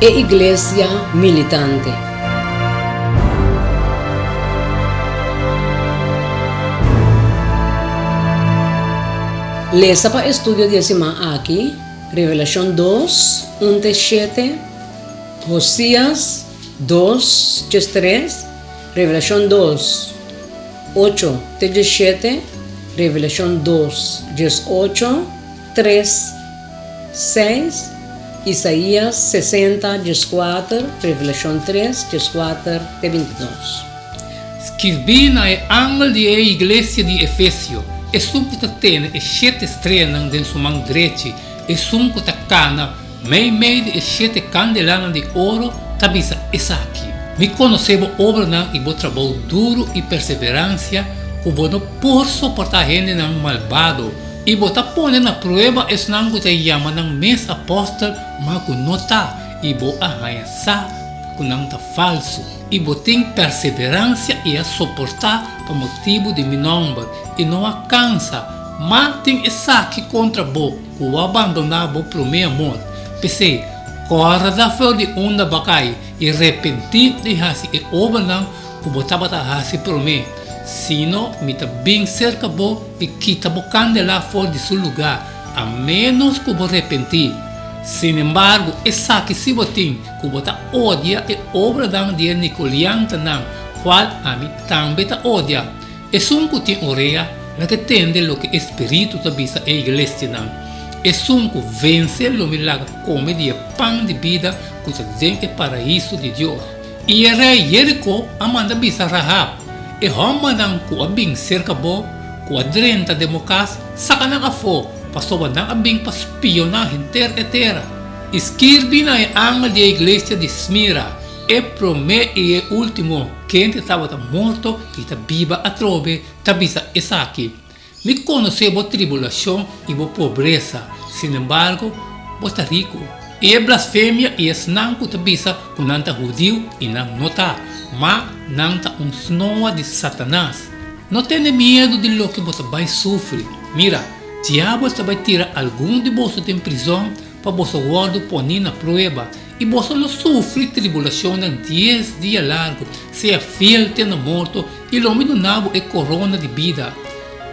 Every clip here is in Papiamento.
E Iglesia Militante. Lesa pa estudio di e siman aki, Revelashon dos, un te shete, Hosias dos, diestres, Revelashon dos, ocho te diesshete, Revelashon dos, diesocho, tres, seis, Isaías sesenta, dieskuater, Revelashon tres, dieskuater te bintidos. Skirbí na e angel di e iglesia di Efesio, Esun ku ta tene e shete streanan den su man drechi, esun ku ta kana meimei di e shete kandelanan di oro, ta bisa esaki, Mi konosé bo obranan i bo trabou duru i perseveransia ku bo no por soportá hendenan malbado, i bo ta pone na prueba esnan ku ta yama nan mes apòstel ma ku no ta, i bo a haña sa ku nan ta falsu. I bo tin perseveransia i a soportá pa motibu di mi nòmber, i no a kansa. Ma tin esaki kontra bo, ku bo a bandoná bo promé amor. P'esei, kòrda for di unda bo a kai, i repentí di hasi e obranan ku bo tabata hasi promé. Sino mi ta bin serka bo i kita bo kandelá for di su lugá, a ménos ku bo repentí. Sinembargo, esaki si bo tin, ku bo ta odia e obranan di e nikoliantanan, kual ami tambe ta odia. Esun ku tin orea, laga tende loke e Spiritu ta bisa e iglesianan. Esun ku vense lo mi laga kome di e pan di bida ku ta den e paraiso di Dios. I e rei Jeriko a manda bisa Rahab, E hòmbernan ku a bin serka bo, ku a drenta den bo kas, saka nan afó, pasobra nan a bin pa spioná henter e tera. I skirbi na e angel di e iglesia di Smira, E promé i e último, kende tabata morto i ta biba atrobe, ta bisa esaki, Mi konosé bo tribulashon i bo pobresa, sinembargo, bo ta riku. I e blasfemia i esnan ku ta bisa ku nan ta hudiu i nan no ta, ma nan ta un snoa di Satanas. No tene miedu di loke bo ta bai sufri. Mira, Diabel ta bai tira algun di boso den prizon pa boso wòrdu poní na prueba, i boso lo sufri tribulashonnan dies dia largu. Sea fiel te na morto, i lo mi duna bo e korona di bida.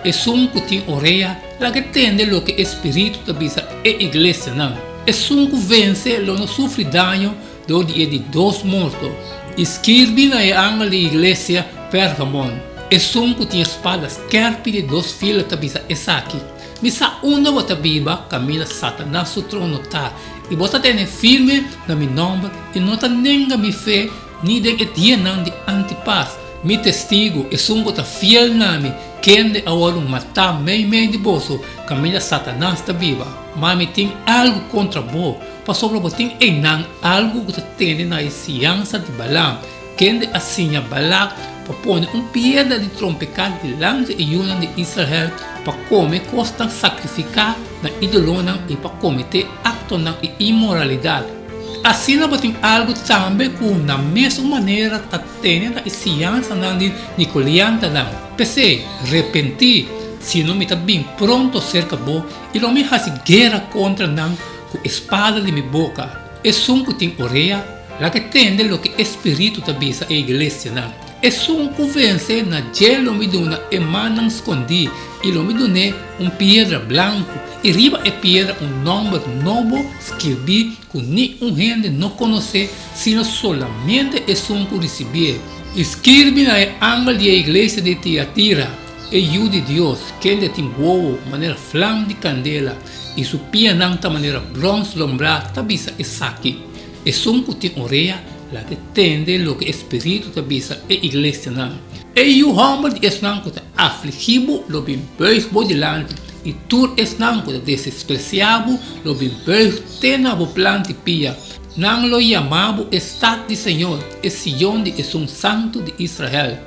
Esun ku tin orea, laga e tende loke e Spiritu ta bisa e iglesianan. Esun ku vense lo no sufri daño dor di e di dos morto. I skirbi na e angel di iglesia Pergamon, Esun ku tin e spada skèrpi di dos filo ta bisa esaki, Mi sa unda bo ta biba, kaminda Satanas su trono ta, i bo ta tene firme na mi nòmber i no ta nenga mi fe ni den e dianan di Antipas, mi testigu, esun ku ta fiel na mi, kende a wòrdu matá meimei di boso, kaminda Satanas ta biba. Ma mi tin algu kontra bo, pasobra bo tin einan algu ku ta tene na e siansa di Balaam, kende a siña Balak pa pone un piedra di trompeká dilanti e yunan di Israel pa kome kosnan sakrifiká na ídolonan i pa kometé aktonan di inmoralidat. Asina bo tin algu tambe ku na mesun manera ta tene na e siñansanan di nikoliantanan. P'esei, repentí, sino mi ta bin pronto serka bo i lo mi hasi guera kontra nan ku e spada di mi boka. Esun ku tin orea, laga tende loke e Spiritu ta bisa e iglesianan. Esun ku vense, na dje lo mi duna e mannan skondí, i lo mi dun'é un piedra blanku, i riba e piedra un nòmber nobo skirbí ku ni un hende no konosé sino solamente esun ku risibié. I skirbi na e angel di e iglesia di Tiatira, E Yu di Dios, kende tin wowo manera flam di kandela i su pianan ta manera bròns lombrá, ta bisa esaki, Esun ku tin orea, laga e tende loke e Spiritu ta bisa e iglesianan. E Yu hòmber di esnan ku ta afligí bo lo bin bùig bo dilanti, i tur esnan ku ta desespresiá bo lo bin bùig te na bo plant'i pia. Nan lo yama bo e stat di Señor, e Sion di Esun Santu di Israel.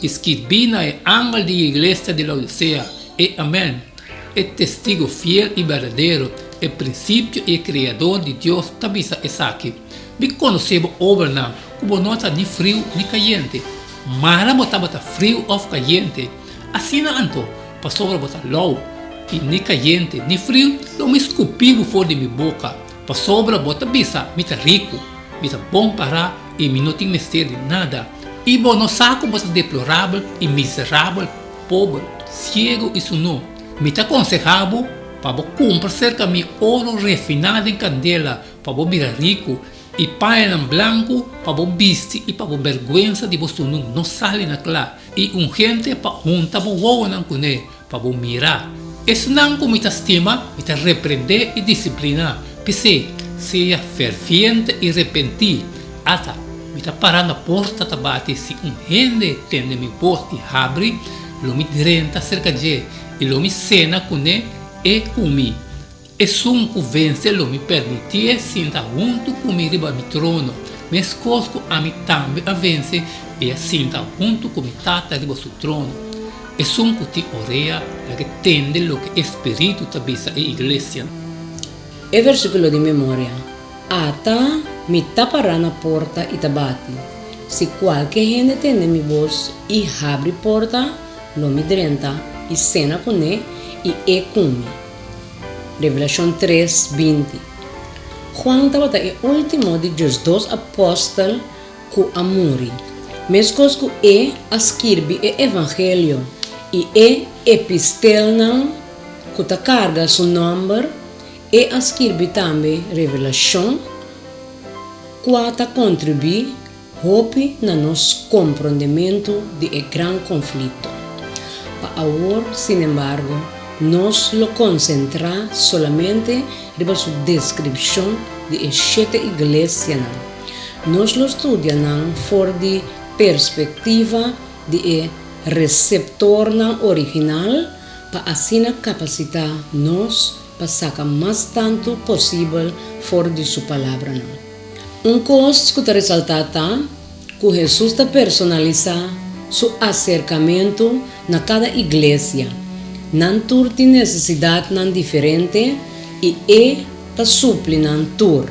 I skirbi na e angel di e iglesia di Laodisea, E Amen, e testigo fiel i berdadero, e prinsipio i e kreador di Dios ta bisa esaki, Mi konosé bo obranan, ku bo no ta ni friu ni kayente. Mara bo tabata friu òf kayente! Asina anto, pasobra bo ta lou, i ni kayente ni friu, lo mi skupí bo for di mi boka. Pasobra bo ta bisa, Mi ta riku. Mi ta bon pará i mi no tin mester di nada. I bo no sa ku bo ta deplorabel i miserabel, pober, siegu i sunú. Mi ta konsehá bo pa bo kumpra serka mi oro refiná den kandela pa bo bira riku, i pañanan blanku pa bo bisti i pa bo bèrgwensa di bo sunú no sali na kla, i un hende pa hunta bo wowonan kuné pa bo mira. Esnan ku mi ta stima, mi ta reprendé i disipliná. P'esei, sea ferviente i repentí. Ata, mi ta pará na porta ta bati, si un hende tende mi bos i habri, lo mi drenta serka dje, i lo mi sena kuné e ku mi. Esun ku vense lo mi permitié sinta huntu ku mi riba mi trono, meskos ku ami tambe a vense i a sinta huntu ku mi Tata riba su trono. Esun ku tin orea, laga e tende loke e spiritu ta bisa e iglesianan. E versíkulo di memoria, Ata, mi ta pará na porta i ta bati. Si kualke hende tende mi bos i habri porta, lo mi drenta i sena kuné i e ku mi. Revelashon tres, 20. Juan tabata e último di diesdos apòstel ku a muri. Meskos ku e a skirbi e Evangelio i e epistelnan ku ta karga su nòmber, e a skirbi tambe Revelashon, kua ta kontribuí Hopi na nos komprondementu di e gran konflikto. Pa awor, sinembargo, nos lo konsentrá solamente riba su deskripshon di e shete iglesianan. Nos lo studia nan for di perspektiva di e reseptornan original pa asina kapasitá nos pa saka mas tantu posibel for di su palabranan. Un kos ku ta resaltá ta ku Hesus ta personalisá su aserkamentu na kada iglesia. Nan tur tin nesesidatnan diferente i e ta supli nan tur.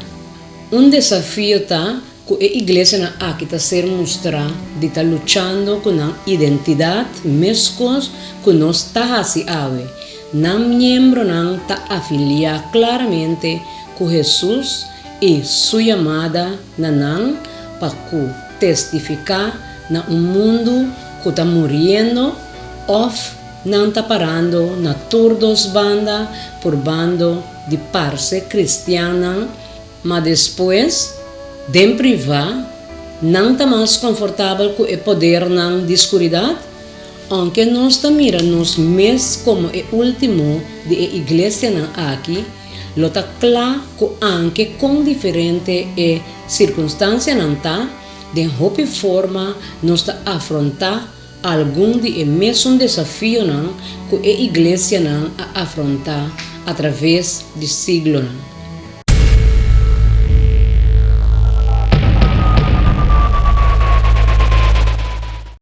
Un desafio ta ku e iglesianan aki ta ser mustrá di ta luchando ku nan identidat meskos ku nos ta hasi awe. Nan miembronan ta afiliá klaramente ku Hesus i Su yamada na nan pa ku testifiká na un mundu ku ta muriendo òf nan ta parando na tur dos banda purbando di parse kristiannan, ma despues, den privá, nan ta mas konfortabel ku e podernan di skuridat? Ounke nos ta mira nos mes komo e último di e iglesianan aki, Lo ta kla ku anke kon diferente e sirkunstansianan ta, den hopi forma nos ta afrontá algun di e mesun desafionan ku e iglesianan a afrontá atraves di siglonan.